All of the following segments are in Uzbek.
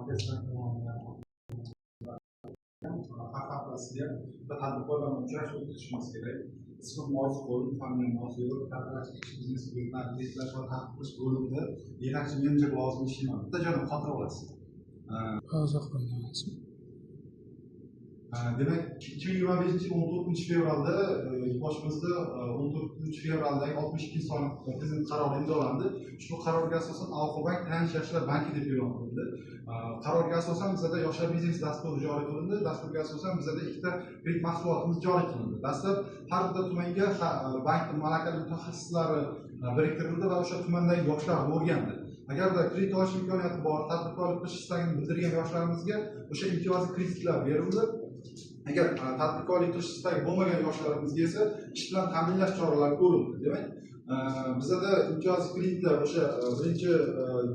Markaziy bank tomonidan har haftasiga bitta tadbirkorlar bilan uchrashuv o'tkazishimiz kerak. Ismim Orziqul bo'lib, familiyam Orziqul, korporativ biznes kreditlash va taqiq qilish bo'limida yetakchi menejer lavozimida ishlayman. Bitta joydan xotirlab olasiz. Uzoq. Demak, 2025 yil 14-fevralda yurtboshimizda 14-fevraldagi 62-sonli prezident qarori imzolandi. Ushbu qarorga asosan Aloqa bank Tayanch yoshlar banki deb e'lon qilindi. Qarorga asosan bizada yoshlar biznes dasturi joriy qilindi. Dasturga asosan bizada ikkita kredit mahsulotimiz joriy qilindi. Dastlab har bitta tumanga bankning malakali mutaxassislari biriktirildi va o'sha tumandagi yoshlarni o'rgandi. Agarda kredit olish imkoniyati bor, tadbirkorlik qilish istagini bildirgan yoshlarimizga o'sha imtiyozli kreditlar berildi. Agar tadbirkorlik qilish istagi bo'lmagan yoshlarimizga esa ish bilan ta'minlash choralari ko'rildi. Demak, bizada imtiyozli kreditlar o'sha birinchi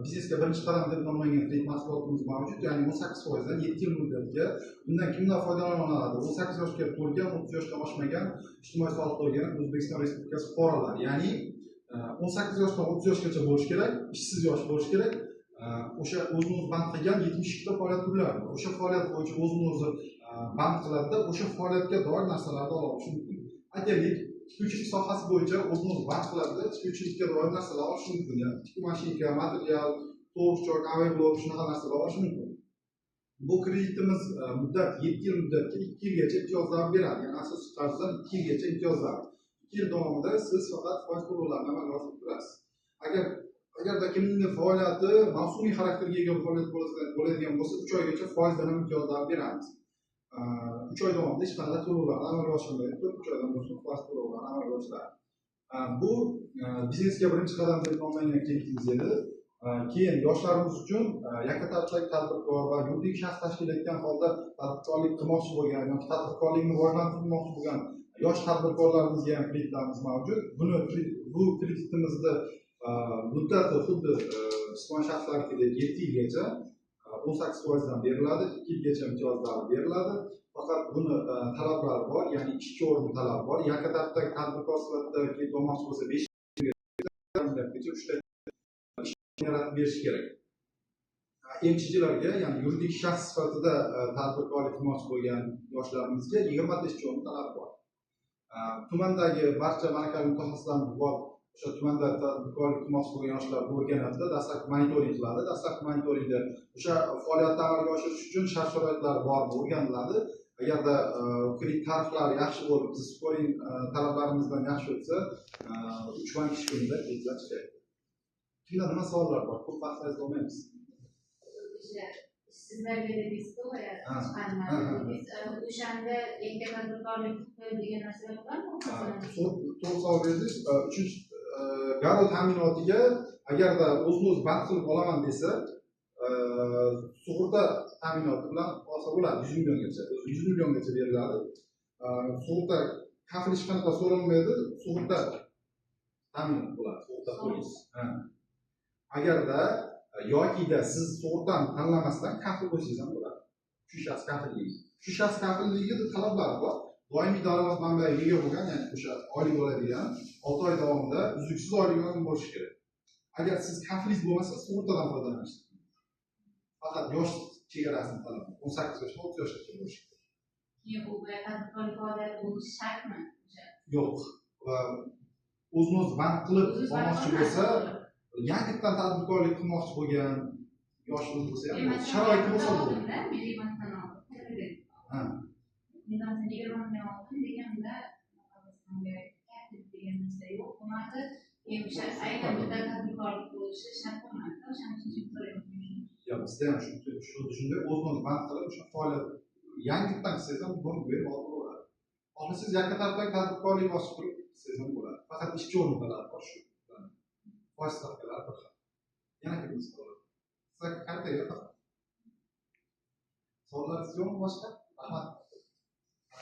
biznesga birinchi qadam deb nomlangan kredit mahsulotimiz mavjud, ya'ni 18 foizdan 7 yil muddatga. Bundan kimlar foydalana oladi? 18 yoshga to'lgan, 30 yoshdan oshmagan, ijtimoiy soliq to'lagan O'zbekiston Respublikasi fuqarolari, ya'ni 18 yoshdan 30 yoshgacha bo'lishi kerak, ishsiz yosh bo'lishi kerak. O'sha o'zini o'zi band qilgan 72 ta faoliyat turlari bor. O'sha faoliyat bo'yicha o'zini o'zi band qiladida, o'sha faoliyatga doir narsalarni ola olishi mumkin. Aytaylik, tikuvchilik sohasi bo'yicha o'zini o'zi band qiladida, tikuvchilikka doir narsalar olishi mumkin, ya'ni tikuv mashinka, material, to'g'richoq, aviablok, shunaqa narsalar olishi mumkin. Bu kreditimiz muddat 7 yil muddatga, 2 yilgacha imtiyozlar beradi, ya'ni asosiy qarzdan 2 yilgacha imtiyozlar. 2 yil davomida siz faqat foiz to'lovlarini amalga oshirib turasiz. Agarda kimningdir faoliyati mavsumiy xarakterga ega faoliyat bo'ladigan bo'lsa, 3 oygacha foizdan ham imtiyozlar beramiz. 3 oy davomida hech qanday to'lovlarni amalga oshirilmaydi, 3 oydan so'ng foiz to'lovlari amalga oshiriladi. Bu biznesga birinchi qadam deb nomlangan kreditimiz edi. Keyin yoshlarimiz uchun yakka tartibdagi tadbirkor va yuridik shaxs tashkil etgan holda tadbirkorlik qilmoqchi bo'lgan yoki tadbirkorlikni rivojlantirmoqchi bo'lgan yosh tadbirkorlarimizga ham kreditlarimiz mavjud. Bu kreditimizni muddati xuddi jismoniy shaxslarnikidek 7 yilgacha, 18 foizdan beriladi, 2 yilgacha imtiyozlar beriladi. Faqat buni talablari bor, ya'ni ishchi o'rni talabi bor. Yakka tartibdagi tadbirkor sifatida kredit olmoqchi bo'lsa, 5 yilgacha uchta ish yaratib berishi kerak. МЧЖlarga, ya'ni yuridik shaxs sifatida tadbirkorlik qilmoqchi bo'lgan yoshlarimizga 20 ta ishchi o'rni talabi bor. Tumandagi barcha malakali mutaxassislarimiz bor, o'sha tumanda tadbirkorlik qilmoqchi bo'lgan yoshlar o'rganadida, dastlabki monitoring qiladi. Dastlabki monitoringda o'sha faoliyatni amalga oshirish uchun shart sharoitlar bormi, o'rganiladi. Agarda kredit tariflari yaxshi bo'lib, biz skoring talablarimizdan yaxshi o'tsa, 3 bank ish kunida kreditlar chiqadi. Kimda nima savollar bor? Ko'p vaqtingizni olmaymiz. O'sha ishsizlarga dedingiz-ku, chiqqanlar Ha, ha. dedingiz. O'shanda yakka tadbirkorlik degan narsalar bormi, masalan? To'g'ri savol berdingiz. Uchinchi garov ta'minotiga agarda o'zini o'zi band qilib olaman desa, sug'urta ta'minoti bilan olsa bo'ladi, 100 milliongacha, o'zi 100 milliongacha beriladi. Sug'urta kafil hech qanaqa so'ralmaydi, sug'urta ta'minot bo'ladi, sug'urta polis. Ha. Agarda yokida siz sug'urtani tanlamasdan kafil qo'ysangiz ham bo'ladi, shu shaxs kafilligi. Shu shaxs kafilligida talablari bor: doimiy daromad manbaiga ega bo'lgan, ya'ni o'sha oylik oladigan, 6 oy davomida uzluksiz oylik olgan bo'lishi kerak. Agar siz kafilingiz bo'lmasa, sug'urtadan foydalanishingiz mumkin. Faqat yosh chegarasini talab, 18 yoshdan 30 yoshgacha bo'lishi kerak. Keyin u boya tadbirkorlik faoliyati bo'lishi shartmi o'sha? Yo'q, va o'zini o'zi band qilib O'zi band olmoqchi qilmadi. bo'lsa, yangitdan tadbirkorlik qilmoqchi bo'lgan yosh o'zi bo'lsa ham Men bo'ladi. masalan, Sharoiti bo'lsa bo'ladi. oldinda Milliy bankdan oldim. Milliy bankdan 20 million oldim deganda, kafil degan narsa yo'q bo'lmadi. Keyin o'sha aynan bitta tadbirkorlik bo'lishi shart bo'lmadi, o'shaning uchun so'rayapman. Yo, bizda ham shu shunday, o'zini o'zi band qilib, o'sha faoliyat yangitdan qilsangiz ham buni berib olib bo'ladi. Xohlasangiz, yakka tartibdagi tadbirkorlik ochib turib qilsangiz ham bo'ladi. Faqat ishchi o'rni talabi bor, shu foiz stavkalari bir xil. Yana kimni savol? Sizlarga kartaga faqat. Savollaringiz yo'qmi boshqa? Rahmat.